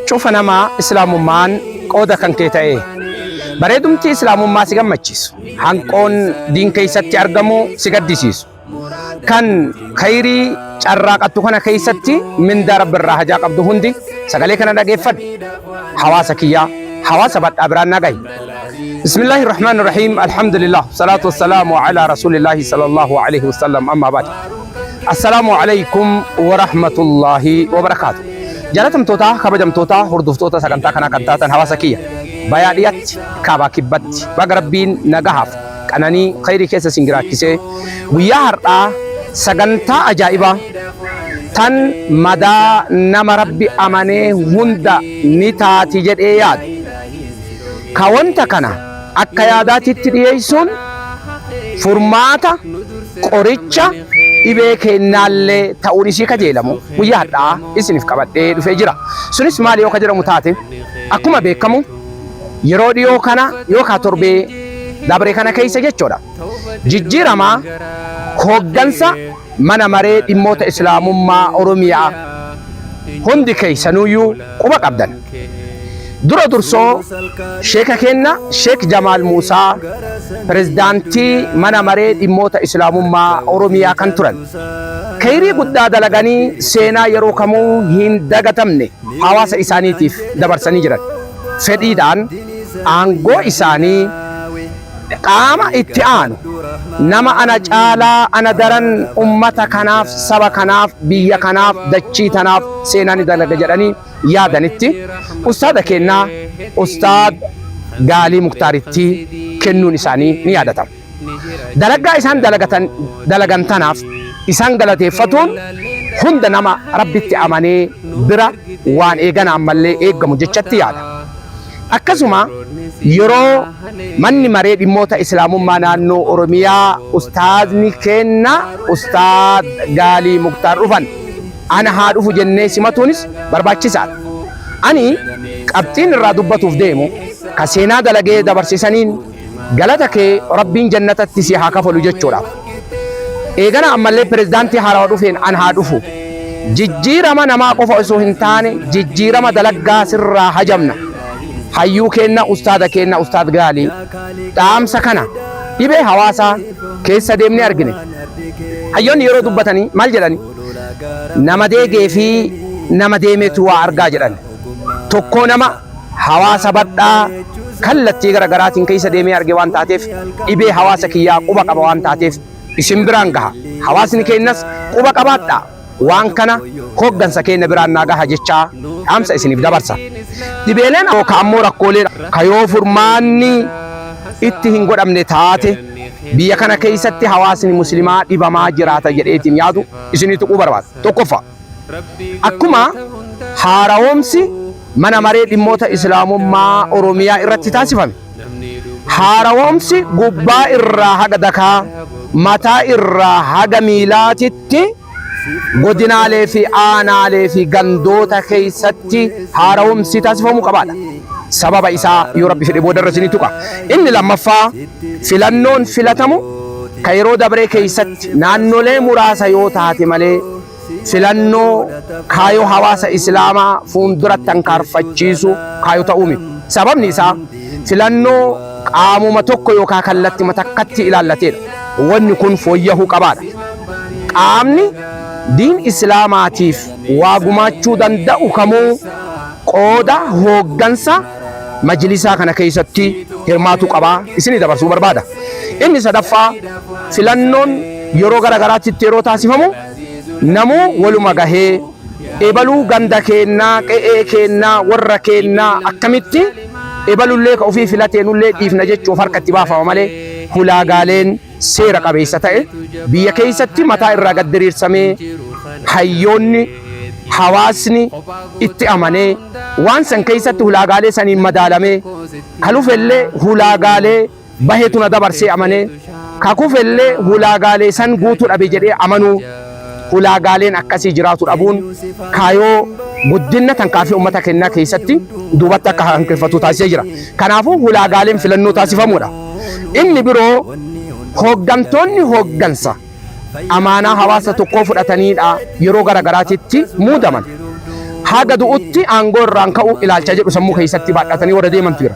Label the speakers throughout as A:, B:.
A: Cufa namaa Islaamummaan qooda kan kee ta'e. Bareedumti Islaamummaa si gammachiisu. Hanqoon diin keessatti argamu si gaddisiisu. Kan khayrii carraaqattu kana keessatti mindaa Rabbi irraa hajaa qabdu hundi sagalee kana dhageeffadhu. Hawaasa kiyyaa hawaasa badhaa biraan na gahi. Bismillaahi Rahmaani Rahiim. Alhamdulillah. Salaatu wassalaamu ala Rasuulillaahi sallallahu alaihi wasallam. Amma baad. Assalaamu alaikum wa rahmatullaahi wa barakaatu. Jaalatamtoota, kabajamtoota, hordoftoota sagantaa kanaa kan taatan hawaasa kiyya. Bayaa dhiyatti, kaabaa kibbatti, baga Rabbiin nagahaaf qananii khayrii keessa isin jiraachisee guyyaa har'aa sagantaa ajaa'ibaa tan madaa nama Rabbi amanee hunda ni taati jedhee yaadu. Ka wanta kana akka yaadaatitti dhiyeessuun furmaata qoricha dhibee keennaallee ta'uun isii kajeelamu guyyaa hadhaa isiniif qabadhee dhufee jira. Sunis maali yoo ka jedhamu taate, akkuma beekamu yeroo dhiyoo kana yookaa torbee dabre kana keessa jechuudha. Jijjiirama hooggansa mana maree dhimmoota Islaamummaa Oromiyaa hundi keessanuyyuu quba qabdan. Dura dursoo sheeka keenna Sheek Jamaal Muusaa pirezidaantii mana maree dhimmoota Islaamummaa Oromiyaa kan turan. Keyrii guddaa dalaganii seenaa yeroo kamuu hin dagatamne hawaasa isaaniitiif dabarsanii jiran. Fedhiidhaan aangoo isaanii qaama itti aanu nama ana caalaa ana daran ummata kanaaf, saba kanaaf, biyya kanaaf, dachii tanaaf seenaa ni dalaga jedhanii yaadanitti ustaada keennaa Ustaad Gaalii Muktaaritti kennuun isaanii ni yaadatama. Dalagaa isaan dalagatan dalagan tanaaf isaan galateeffatuun hunda nama Rabbitti amanee bira waan eegana ammallee eeggamu jechatti yaada. Akkasuma yeroo manni maree dhimmoota Islaamummaa naannoo Oromiyaa ustaazni keenna Ustaad Gaalii Muktaar dhufan ana haa dhufu jennee simatuunis barbaachisaadha. Ani qabxiin irraa dubbatuuf deemu ka seenaa dalagee dabarsisaniin galata kee Rabbiin jannatatti si haa kafalu jechuudhaaf. Eegana ammallee pirezidaantii haarawa dhufeen an haa dhufu. Jijjiirama namaa qofa osoo hin taane jijjiirama dalaggaa sirraa hajamna. Hayyuu keenna ustaada keenna ustaad Gaalii dhaamsa kana dhibee hawaasaa keessa deemnee argine. Hayyoonni yeroo dubbatanii maal jedhani? Nama deegee fi nama deemetu waa argaa jedhan. Tokkoo nama hawaasa badhaa kallattii gara garaatiin keessa deemee arge waan taateef dhibee hawaasa kiyyaa quba qaba waan taateef isin biraan gaha. Hawaasni keenyas quba qabaadhaa. Waan kana hooggansa keenya biraan naa gaha jechaa dhaamsa isiniif dabarsa. Dhibeeleen ka ammoo rakkooleen ka yoo furmaanni itti hin godhamne taate biyya kana keessatti hawaasni muslimaa dhibamaa jiraata jedheetiin yaadu isinii tuquu barbaada. Tokkoffaa, akkuma haarawoomsi mana maree dhimmoota Islaamummaa Oromiyaa irratti taasifame, haarawoomsi gubbaa irraa haga dakaa, mataa irraa haga miilaatitti godinaalee fi aanaalee fi gandoota keessatti haarawoomsi taasifamuu qabaadha. Sababa isaa yoo Rabbi fedhe boodarra isinii tuqa. Inni lammaffaa, filannoon filatamu ka yeroo dabree keessatti naannolee muraasa yoo taate malee filannoo kaayoo hawaasa Islaamaa fuunduratti tankaarfachiisu kaayoo ta'uu miti. Sababni isaa filannoo qaamuma tokko yookaa kallattima takkatti ilaallateedha. Wanni kun fooyyahuu qabaadha. Qaamni diin Islaamaatiif waa gumaachuu danda'u kamuu qooda hooggansa majlisaa kana keessatti hirmaatuu qabaa isinii dabarsuu barbaada. Inni sadaffaa, filannoon yeroo gara garaatitti yeroo taasifamu namuu waluma gahee ebaluu ganda keennaa, qe'ee keennaa, warra keennaa akkamitti ebalullee ka ofii filateenullee dhiifna jechuuf harka itti baafama malee hulaagaaleen seera qabeessa ta'e biyya keessatti mataa irraa gad diriirsamee hayyoonni hawaasni itti amanee waan san keessatti hulaagaalee saniin madaalamee ka lufellee hulaagaalee bahetu na dabarsee amanee ka kufellee hulaagaalee san guutuu dhabe jedhee amanuu hulaagaaleen akkasii jiraatu dhabuun kaayoo guddinna tankaafii ummata kennaa keessatti duubatti akka hanqifatu taasisee jira. Kanaafuu hulaagaaleen filannoo taasifamuudha. Inni biroo hooggantoonni hooggansa amaanaa hawaasa tokkoo fudhataniidha yeroo gara garaatitti muudaman. Haga du'utti aangoo irraan ka'u ilaalcha jedhu sammuu keessatti baadhatanii warra deemantu jira.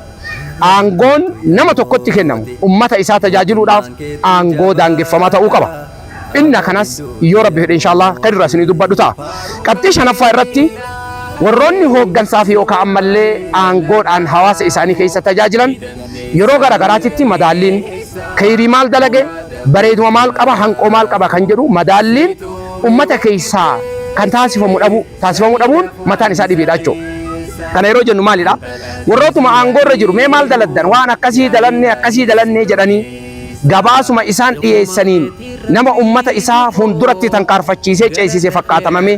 A: Aangoon nama tokkotti kennamu ummata isaa tajaajiluudhaaf aangoo daangeffamaa ta'uu qaba. Inna kanas yoo Rabbi fedhe inshallah kan irraa isinii dubbadhu ta'a. Qabxii shanaffaa irratti, warroonni hooggansaaf yookaan ammallee aangoodhaan hawaasa isaanii keessa tajaajilan yeroo gara garaatitti madaalliin kayrii maal dalage, bareeduma maal qaba, hanqoo maal qaba kan jedhu madaalliin ummata keessaa kan taasifamu dhabu, taasifamuu dhabuun mataan isaa dhibeedha jechuudha. Kana yeroo jennu maalidha? Warrootuma aangoo irra jiru mee maal daladdan, waan akkasii dalanne, akkasii dalanne jedhanii gabaasuma isaan dhiyeessaniin nama ummata isaa fuulduratti tankaarfachiisee ceesise fakkaatamame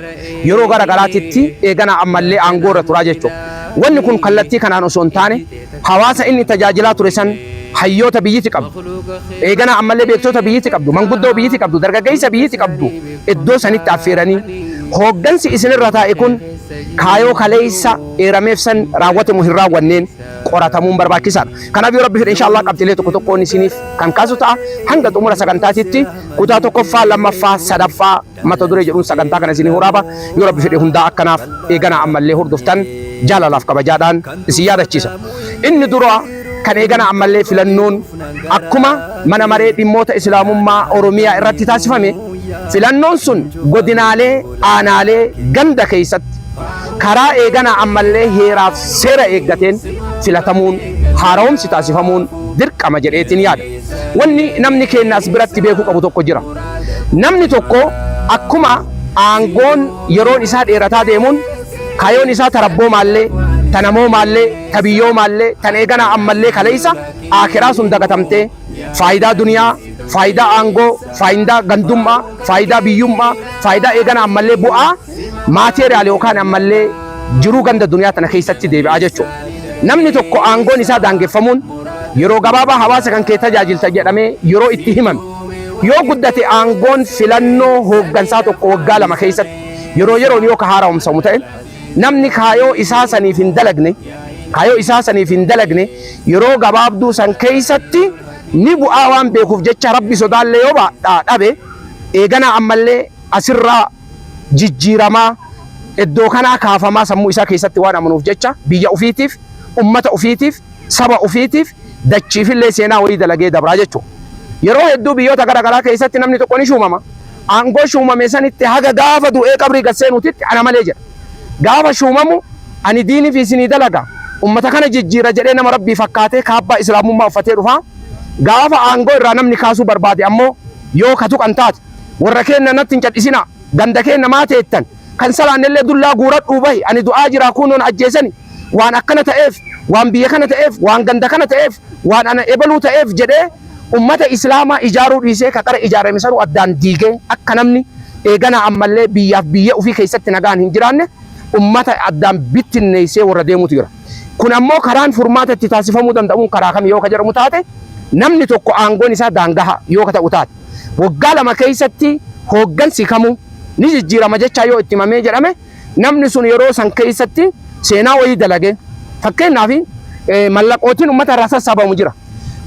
A: yeroo gara garaatitti eegana ammallee aangoo irra turaa jechuudha. Wanni kun kallattii kanaan osoo hin taane, hawaasa inni tajaajilaa ture san hayyoota biyyiti qabdu, eegana ammallee beektota biyyiti qabdu, manguddoo biyyiti qabdu, dargaggeessa biyyiti qabdu iddoo sanitti affeeranii, hooggansi isinirra taa'e kun kaayoo kaleessa eerameef san raawwatamu hin raawwanneen qoratamuun barbaachisaadha. Kanaaf yoo Rabbi fedhe inshallah qabxiilee tokko tokkoon isiniif kan kaasu ta'a. Hanga xumura sagantaatitti kutaa tokkoffaa, lammaffaa, sadaffaa mata duree jedhuun sagantaa kana isinii horaaba. Yoo Rabbi fedhe hundaa akkanaaf eeganaa ammallee hordoftan jaalalaaf kabajaadhaan isin yaadachiisa. Inni dura kan eeganaa ammallee filannoon akkuma mana maree dhimmoota Islaamummaa Oromiyaa irratti taasifame, filannoon sun godinaalee, aanaalee, ganda keessatti karaa eeganaa ammallee heeraaf seera eeggateen filatamuun, haara'umsi taasifamuun dirqama jedheetiin yaada. Wanni namni keenya as biratti beekuu qabu tokko jira. Namni tokko akkuma aangoon yeroon isaa dheerataa deemuun kaayoon isaa tarabboo maallee, tanamoo maallee, tabiyyoo maallee, tan eeganaa ammallee kaleessa aakiraa sun dagatamtee faayidaa duniyaa, faayidaa aangoo, faayidaa gandummaa, faayidaa biyyummaa, faayidaa eeganaa ammallee bu'aa material yookaan ammallee jiruu ganda duniyaa tana keessatti deebi'aa jechuudha. Namni tokko aangoon isaa daangeffamuun yeroo gabaabaa hawaasa kan kee tajaajilta jedhamee yeroo itti himame, yoo guddate aangoon filannoo hooggansaa tokko waggaa 2 keessatti yeroo yeroon yoo ka haara'umsamu ta'e, namni kaayoo isaa saniif hin dalagne, kaayoo isaa saniif hin dalagne, yeroo gabaabduu san keessatti ni bu'aa waan beekuuf jecha Rabbi sodaallee yoo dhabe, eeganaa ammallee asirraa jijjiiramaa, iddoo kanaa kaafamaa sammuu isaa keessatti waan amanuuf jecha biyya ofiitiif, ummata ofiitiif, saba ofiitiif, dachiifillee seenaa wayii dalagee dabraa jechuudha. Yeroo hedduu biyyoota gara garaa keessatti namni tokko ni shuumama. Aangoo shuumame sanitti haga gaafa du'ee qabrii gad seenuutitti ana malee jedha. Gaafa shuumamu ani diinii fi isinii dalaga, ummata kana jijjiira jedhee nama Rabbii fakkaatee kaabbaa Islaamummaa uffatee dhufa. Gaafa aangoo irraa namni kaasuu barbaade ammoo yoo ka tuqan taate, warra keenna natti hin cadhisinaa, ganda keenna maa teettan, kan salaannellee dullaa guuradhuu bahi, ani du'aa jiraa kunoon ajjeesani, waan akkana ta'eef, waan biyya kana ta'eef, waan ganda kana ta'eef, waan ana ebaluu ta'eef jedhee ummata Islaamaa ijaaruu dhiisee ka qara ijaarame sanuu addaan diigee akka namni eeganaa ammallee biyyaaf biyya ofii keessatti nagaan hin jiraanne ummata addaan bittinneessee warra deemutu jira. Kun ammoo karaan furmaata itti taasifamuu danda'uun karaa kami yoo ka jedhamu taate, namni tokko aangoon isaa daangaha yoo ka ta'u taate, waggaa 2 keessatti hooggansi kamuu ni jijjiirama jechaa yoo itti himamee jedhame, namni sun yeroo san keessatti seenaa wayii dalage, fakkeenyaaf mallaqootiin uummata irraa sassaabamu jira.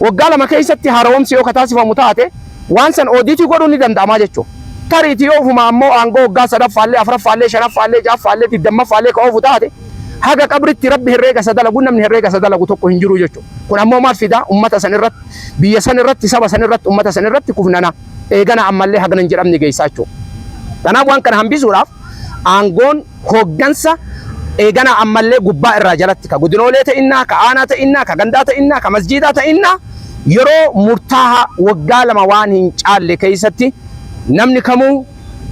A: Waggaa 2 keessatti haara'umsi yoo ka taasifamu taate, waan san audit godhuun ni danda'amaa jechuudha. Tariitii yoo ofuma ammoo aangoo waggaa sadaffaallee, afuraffaallee, shanaffaallee, ja'affaallee, digdammaffaallee ka oofu taate, haga qabritti Rabbi herreega isa dalagu namni herreega isa dalagu tokko hin jiru jechuudha. Kun ammoo maal fidaa? Uummata san irratti, biyya san irratti, saba san irratti, uummata san irratti kufnana eegana ammallee hagana hin jedhamne geessaa jechuudha. Kanaaf waan kana hambisuudhaaf aangoon hooggansa eegana ammallee gubbaa irraa jalatti, ka godinoolee ta'innaa, ka aanaa ta'innaa, ka gandaa ta'innaa, ka masjiidaa ta'innaa, yeroo murtaahaa waggaa 2 waan hin caalle keessatti namni kamuu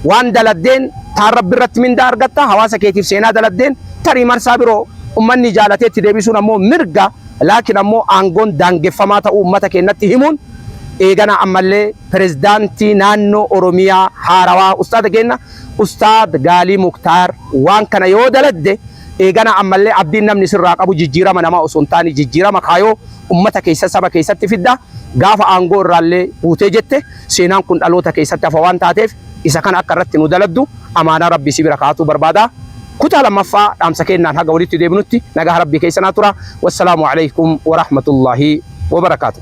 A: waan daladdeen taan Rabbi irratti mindaa argatta, hawaasa keetiif seenaa daladdeen tarii marsaa biroo ummanni jaalatee itti deebisuun ammoo mirga. Laakiin ammoo aangoon daangeffamaa ta'uu ummata keenyatti himuun eegana ammallee pirezidaantii naannoo Oromiyaa haarawaa ustaada keenya Ustaad Gaalii Muktaar, waan kana yoo daladde eegana ammallee abdiin namni sirraa qabu jijjiirama namaa osoo hin taane jijjiirama kaayoo ummata keessa, saba keessatti fidda. Gaafa aangoo irraallee buutee jette seenaan kun dhaloota keessatti hafa waan taateef, isa kana akka irratti nu daladdu amaanaa Rabbii si bira kaa'atuu barbaada. Kutaa lammaffaa dhaamsa kennaan haga walitti deebinutti nagaa Rabbii keessa naa tura. Wassalaamu alaikum warahmatullaahi wabarakaatu.